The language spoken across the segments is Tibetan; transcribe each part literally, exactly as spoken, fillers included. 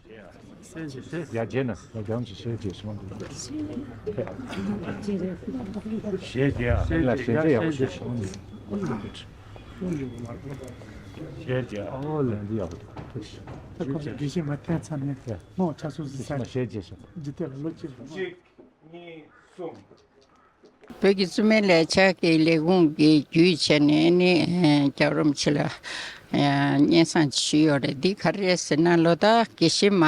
ཡ་རྗེས་ན་ཡ་རྒྱང་ཅིག་ཤེས་རྗེས་སོང་། ཞེས་རྒྱ་ལ་ཞེས་རྗེས་ཡག་ཤེས་སོང་། ཞེས་རྒྱ། ཨོ་ལན་འདི་ཡག་པོ་འདུག། ད་ཁོང་ཚོ་དགེ་བཤེས་མ་འཐེན་ཚར་ནས་ཡ་མོ་ཆ་སོ་སི་ས་ཞེས་རྒྱ་ཞེས་རྒྱ་དེ་ལ་ལོ་གཅིག་གཅིག་གཉིས་གསུམ། བོད་ཀྱི་བཙུན་མའི་ལས་འཆར་གྱི་ལས་ཁུངས་ཀྱི་བརྒྱུད་བྱས་ནས་ནི་རྒྱལ་བ་རིན་པོ་ཆེ་ལ་སྙན་སེང་ཞུས་ཡོད་རེད། འདི་ག་རེ་རེད་ཟེར་ན། ལོ་ལྟར་དགེ་བཤེས་མ་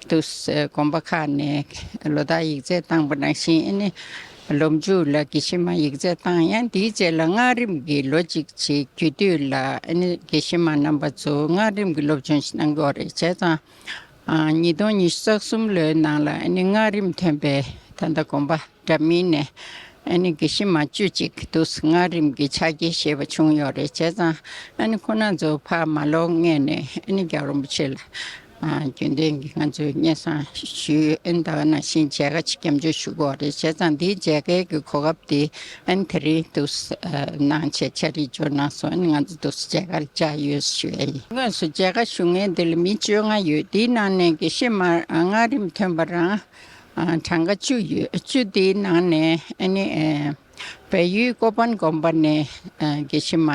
དུ་དགོན་པ་ཁག་ནས་ལོ་ལྟར་ཡིག་ཚད་བཏང་པ་ནང་བཞིན་ཨ་ནི་ལོ་མཇུག་ལ་དགེ་བཤེས་མ་ཡིག་ཚད་བཏང་། ཡང་འདིའི་རྗེས་ལ་སྔགས་རིམ་གྱི་ལོ་གཅིག་ཅིག་རྒྱུན་དུས་ལ་ཨ་ནི་དགེ་བཤེས་མ་རྣམ་པ་ཚོ་སྔགས་རིམ་གྱི་སློབ་སྦྱོང་ཞིག་གནང་གི་ཡོད་རེད། བྱས་ཙང་ཉིས་སྟོང་ཉི་ཤུ་རྩ་གསུམ་ལོའི་ནང་ལ་ཨ་ནི་སྔགས་རིམ་ཐོན་པའི་ད་ལྟ་དགོན་པ་འདྲ་མིན་ནས་ཨ་ནི་དགེ་བཤེས་མ་བཅུ་གཅིག་དུ་སྔགས་རིམ་གྱི་ཕྱག་འཁྱེར་བཞེས་པ་བྱུང་ཡོད་རེད། བྱས་ཙང་ཨ་ནི་ཁོང་རྣམ་ཚོ་ཕར་མ་ལོག་སྔོན་ནས་ཨ་ནི་རྒྱལ་བ་རིན་པོ་ཆེ་ལ་རྒྱུན་ལྡན་གྱི་ང་ཚོས་སྙན་སེང་ཞུས། ཨ་ནི་ད་ག་ནང་བཞིན་མཇལ་ཁ་ཅིག་སྐྱབས་འཇུག་ཞུ་དགོས་རེད། བྱས་ཙང་འདིའི་མཇལ་ཁའི་གི་གོ་སྐབས་དེ་ཨ་ནི་དེ་རིང་དུ་གནང་བྱས་ཕྱག་བྲིས་འབྱོར་གནང་སོང་། ཨ་ནི་ང་ཚོ་དུ་མཇལ་ཁ་བཅར་ཡོད་ཞུ་ཡ་ཡིན། དངོས་སུ་མཇལ་ཁ་ཞུ་མཁན་དེ་ལ་མི་བཅོ་ལྔ་ཡོད། དེའི་ནང་ནས་དགེ་བཤེས་མ་སྔགས་རིམ་ཐོན་པ་རང་གྲངས་ཀ་བཅུ་ཡོད། བཅུ་དེའི་ནང་ནས་ཨ་ནི་བལ་ཡུལ་ཀོ་པན་དགོན་པ་ནས་དགེ་བཤེས་མ་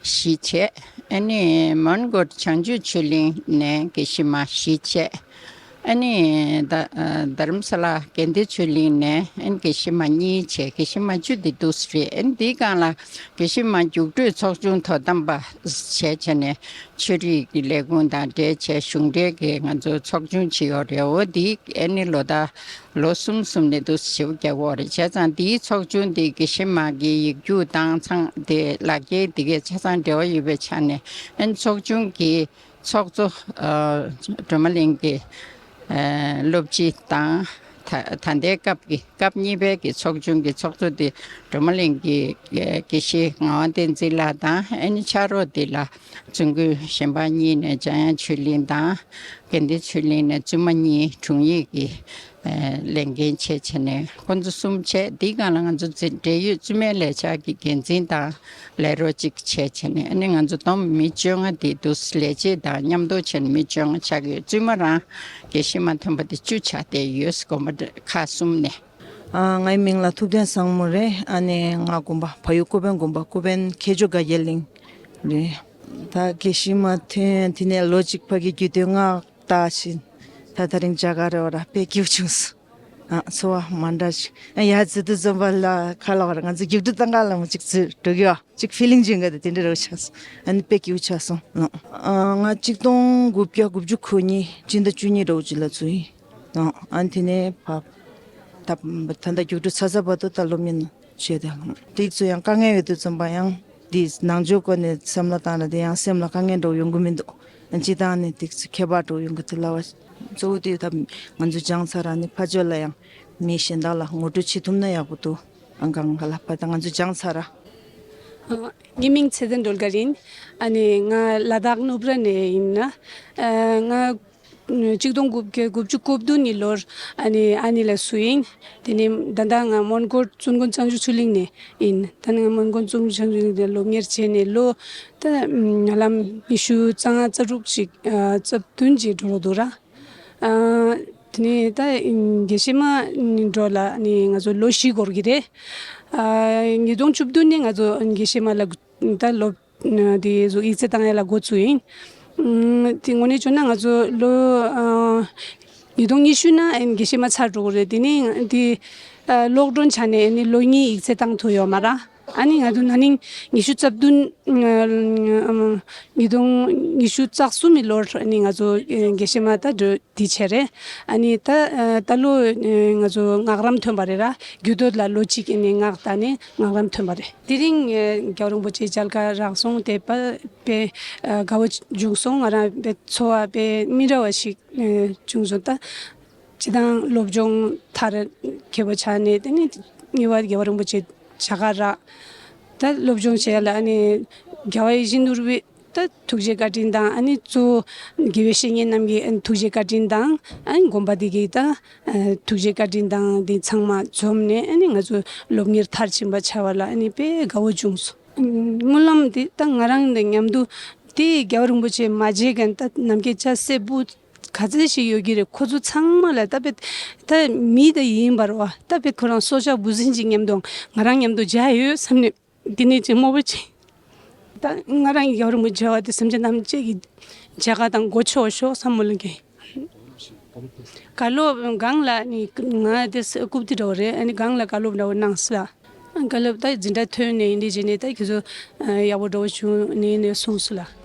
བཞི་བྱས། ཨ་ནི་མོན་གྷོ་བྱང་ཆུབ་ཆོས་གླིང་ནས་དགེ་བཤེས་མ་བཞི་བྱས། ཨ་ནི་ད་རྡ་རམ་ས་ལ་དགེ་ལྡན་ཆོས་གླིང་ནས་ཨ་ནི་དགེ་བཤེས་མ་གཉིས་བྱས། དགེ་བཤེས་མ་བཅུ་དེ་འདུག་སེ་རེད། ཨ་ནི་འདིའི་སྒང་ལ་དགེ་བཤེས་མ་རྒྱུགས་སྤྲོད་ཚོགས་ཆུང་དོ་དམ་པ་བྱས་བྱས་ནས་ཆོས་རིག་གི་ལས་ཁུངས་དང་འབྲེལ་བྱས་གཞུང་འབྲེལ་གྱི་ང་ཚོ་ཚོགས་ཆུང་ཅིག་ཡོད་རེད། འོ་འདི་ཨ་ནི་ལོ་ལྟར་ལོ་གསུམ་གསུམ་ནས་འདུག་སེ་ཞེ་པོ་རྒྱག་གི་ཡོད་རེད། བྱས་ཙང་འདིའི་ཚོགས་ཆུང་འདི་དགེ་བཤེས་མ་གི་ཡིག་རྒྱུགས་དང་ཚང་དེ་ལག་འཁྱེར་འདི་གའི་ཆ་ཚང་འབྲེལ་བ་ཡོད་པའི་ཆ་ནས་ཨ་ནི་ཚོགས་ཆུང་གི་ཚོགས་གཙོ་སྒྲོལ་མ་གླིང་གི་སློབ་སྤྱི་དང་། ད་ད་ལྟའི་སྐབས་ཀྱི་སྐབས་གཉིས་པའི་གི་ཚོགས་ཆུང་གི་ཚོགས་གཙོ་དེ་སྒྲོལ་མ་གླིང་གི་དགེ་བཤེས་ངག་དབང་བསྟན་འཛིན་ལགས་དང་། ཨ་ནི་ཕྱག་རོགས་དེ་ལ་བཙུན་དགོན་གཞན་པ་གཉིས་ནས་འཇམ་དབྱངས་ཆོས་གླིང་དང་དགེ་ལྡན་ཆོས་གླིང་ནས་བཙུན་མ་གཉིས་དྲུང་ཡིག་གི་ལས་འགན་བྱས་བྱས་ནས་ཁོང་ཚོ་གསུམ་བྱས། འདིའི་སྒང་ལ་ང་ཚོ་འཛིན་འབྲེལ་ཡོད་བཙུན་མའི་ལས་འཆར་གྱི་འགན་འཛིན་དང་ལས་རོགས་གཅིག་བྱས་བྱས་ནས། ཨ་ནི་ང་ཚོ་བསྡོམས་མི་བཅོ་ལྔ་དེ་འདུག་སེ་ལས་བྱེད་དང་མཉམ་དུ་བྱས་ནས་མི་བཅོ་ལྔ་ཆགས་ཡོད། བཙུན་མ་རང་དགེ་བཤེས་མ་ཐོན་པ་དེ་བཅུ་ཆགས་བསྡད་ཡོད། དགོན་པ་ཁག་གསུམ་ནས། ཨ། ངའི་མིང་ལ་ཐུབ་བསྟན་བཟང་མོ་རེད། ཨ་ནི་ང་དགོན་པ་བལ་ཡུལ་ཀོ་པན་དགོན་པ་ཀོ་པན་མཁས་མཆོག་དགའ་རྒྱལ་གླིང་རེད། ད་དགེ་བཤེས་མ་ཐོན་དེ་ནས་ལོ་གཅིག་ཕ་གི་རྒྱུད་སྟོད་མངའ་བདག་ཕྱིན། ད་དེ་རིང་མཇལ་ཁ་རེད་བ་ར། དཔེ་སྐྱིད་པོ་བྱུང་སོང་། ཨ། ཚོར་བ་མ་འདྲ་ཞིག་ཨ། ཡར་འཛུལ་དུས་ཙམ་པ་ལ་ག་ལ་བ་ར། ང་ཚོ་རྒྱུགས་སྤྲོད་བཏང་ག་ལ་མོ་གཅིག་འཛུལ་འགྲོ་གི་ཡོད། གཅིག་ཕི་ལིང་བྱུང་གི་འདུག། དེ་འདྲ་རེད་བ་ཆགས་སོང་། ཨ་ནི་དཔེ་སྐྱིད་པོ་ཆགས་སོང་། ཨ། ང་གཅིག་སྟོང་དགུ་བརྒྱ་དགུ་བཅུ་གོ་གཉིས་སྤྱི་ཟླ་བཅུ་གཉིས་རེད་བ་ཅིག་ལ་ཚུད་ཡིན། ཨ། ཨ་ནི་དེ་ནས་ཕ་ད་ད་ལྟ་རྒྱུགས་སྤྲོད་ཚར་ཚར་བར་དུ་ད་སློབ་གཉེར་བྱས་ཏེ། དེ་ཚོ་ཡང་དཀའ་ངལ་ཡོད་དུས་ཙམ་པ་ཡང་འདི་ནང་ཆོས་སྐོར་ནས་བསམ་བློ་བཏང་ན་དེ་ཡང་སེམས་ལ་དཀའ་ངལ་འདྲ་བོ་ཡོང་གི་མི་འདུག། སྤྱིར་བཏང་ནས་དེ་ཚོ་ཁྱད་པར་འདྲ་བོ་ཡོང་གི་འདུག་ལབ་པ། གཙོ་བོ་དེ་ད་ང་ཚོ་སྦྱངས་ཚར་ར་ནི་ཕར་ཕྱོགས་ལ་ཡང་མི་གཞན་དག་ལ་ངོ་སྤྲོད་བྱེད་ཐུབ་ན་ཡག་པོ་འདུག། ཨང་གང་ག་ལ་ཕར་ད་ང་ཚོ་སྦྱངས་ཚར་ར། ཨ། ངའི་མིང་ཚེ་བརྟན་སྒྲོལ་དཀར་ཡིན། ཨ་ནི་ང་ལ་དྭགས་སྣུབས་ར་ནས་ཡིན། ཨ། ང་གཅིག་སྟོང་དགུ་བརྒྱ་དགུ་བཅུ་གོ་བདུན་ནི་ལོར་ཨ་ནི་ཨ་ནི་ལ་བསུ་ཡིན། དེ་ནས་ད་ལྟ་ང་མོན་གྷོ་བཙུན་དགོན་བྱང་ཆུབ་ཆོས་གླིང་ནས་ཡིན། ད་ནི་ང་མོན་གྷོ་བཙུན་དགོན་བྱང་ཆུབ་ཆོས་གླིང་ནས་སློབ་གཉེར་བྱས་ནས་ལོ་ད་ཧ་ལམ་ཉི་ཤུ་རྩ་ལྔ་རྩ་དྲུག་ཅིག་ཨ། རྩ་བདུན་ཅིག་འགྲོ་རོགས་འདུག་ར། ཨ། དེ་ནས་ད་དགེ་བཤེས་མ་འགྲོ་ལ་ནི་ང་ཚོ་ལོ་བཞི་འགོར་གི་རེད། ཨ། ཉིས་སྟོང་བཅུ་བདུན་ནས་ང་ཚོ་དགེ་བཤེས་མ་ལ་ད་སློབ་དེ་ཚོ་ཡིག་ཚད་བཏང་ཡ་ལ་འགོ་བཙུགས་ཡིན། ཨ། དེ་དངོས་གནས་བྱུང་ན་ང་ཚོ་ལོ། ཨ། ཉིས་སྟོང་ཉི་ཤུ་ན་ཨ་ནི་དགེ་བཤེས་མ་ཚར་འགྲོ་གི་རེད། དེ་ནས་དེ་ཨ། གློག་སྒྲོན་ཆ་ནས་ཨ་ནི་ལོ་གཉིས་ཡིག་ཚད་བཏང་ཐུབ་ཡོད་མ་རེད། ཨ་ནི་ང་ཚོ་ན་ནིང་ཉི་ཤུ་རྩ་བདུན། ཨ། ཉིས་སྟོང་ཉི་ཤུ་རྩ་གསུམ་གྱི་ལོར་ཨ་ནི་ང་ཚོ་ཨ། དགེ་བཤེས་མ་ད་འགྲོ་དེ་བྱས་རེད། ཨ་ནི་ད་ཨ། ད་ལོ་ཨ། ང་ཚོ་སྔགས་རམ་ཐོན་པ་རེད་ར། རྒྱུད་སྟོད་ལ་ལོ་གཅིག་ཨ་ནི་སྔགས་བཏང་ནས་སྔགས་རམ་ཐོན་པ་རེད། དེ་རིང་ཨ། རྒྱལ་བ་རིན་པོ་ཆེ་མཇལ་ཁ་རག་སོང་། དེ་དཔེ་དཔེ་ཨ། དགའ་བོ་བྱུང་སོང་། ང་རང་དཔེ་ཚོར་བ་དཔེ་མི་འདྲ་བ་ཞིག་ཨ། བྱུང་སོང་། ད་སྤྱིར་བཏང་སློབ་སྦྱོང་མཐར་འཁྱོལ་བ་ཆགས་ནས། དེ་ནས་གཉིས་པ་རྒྱལ་བ་རིན་པོ་ཆེ་མཇལ་ཁ་རག། ད་སློབ་སྦྱོང་བྱེད་ཡ་ལ་ཨ་ནི་རྒྱལ་བ་ཡིད་བཞིན་ནོར་བུའི་ད་ཐུགས་རྗེ་བཀའ་དྲིན་དང་། ཨ་ནི་གཙོ་བོ་དགེ་བའི་བཤེས་གཉེན་རྣམས་ཀྱི་ཨ་ནི་ཐུགས་རྗེ་བཀའ་དྲིན་དང་། ཨ་ནི་དགོན་པ་འདི་གི་ད་ཨ། ཐུགས་རྗེ་བཀའ་དྲིན་དང་འདི་ཚང་མ་འཛོམས་ནས་ཨ་ནི་ང་ཚོ་སློབ་གཉེར་མཐར་ཕྱིན་པ་ཆགས་པ་ལ་ཨ་ནི་དཔེ་དགའ་བོ་བྱུང་སོང་། སྨོན་ལམ་འདི་ད་ང་རང་དང་མཉམ་དུ་དེ་རྒྱལ་བ་རིན་པོ་ཆེ་མ་མཇལ་མཁན་ད་ནམ་མཁའི་ལྕགས་སྲས་པོ་ ག་ཚད་ཞིག་ཡོད་ཀྱི་རེད། ཁོ་ཚོ་ཚང་མ་ལ་ད་དཔེ་ད་མི་ད་ཡིན་པ་རེད་བ། ད་དཔེ་ཁོ་རང་སྲོག་ཆགས་འབུ་སྲིན་ཅིག་མཉམ་དུ་ང་རང་མཉམ་དུ་བཞག་ཡོད་བསམ་ནས་དེ་ནས་ཅིག་མོ་བོ་ཅིག་ད་ང་རང་གི་ཡ་རུ་མི་བྱ་བ་དེ་སེམས་ཅན་ཐམས་ཅད་ཀྱི་བྱ་དགའ་དང་སྒོ་ཕྱོགས་ཤོག་བསམ་མོ་ལ་གི། ག་ལོ་གང་ལ་ནི་ང་དེ་རྐུབ་དེ་འདྲ་བོ་རེད། ཨ་ནི་གང་ལ་ག་ལོ་འདྲ་བོ་གནང་སི་ལ། ག་ལོ་ད་འཛིན་གྲྭ་ཐོན་ནས་ཡིན་དེ་བྱས་ནས་ད་ཁྱེད་ཚོ་ཡག་པོ་འདྲ་བོ་བྱུང་ནས་ནས་གསུངས་སི་ལ།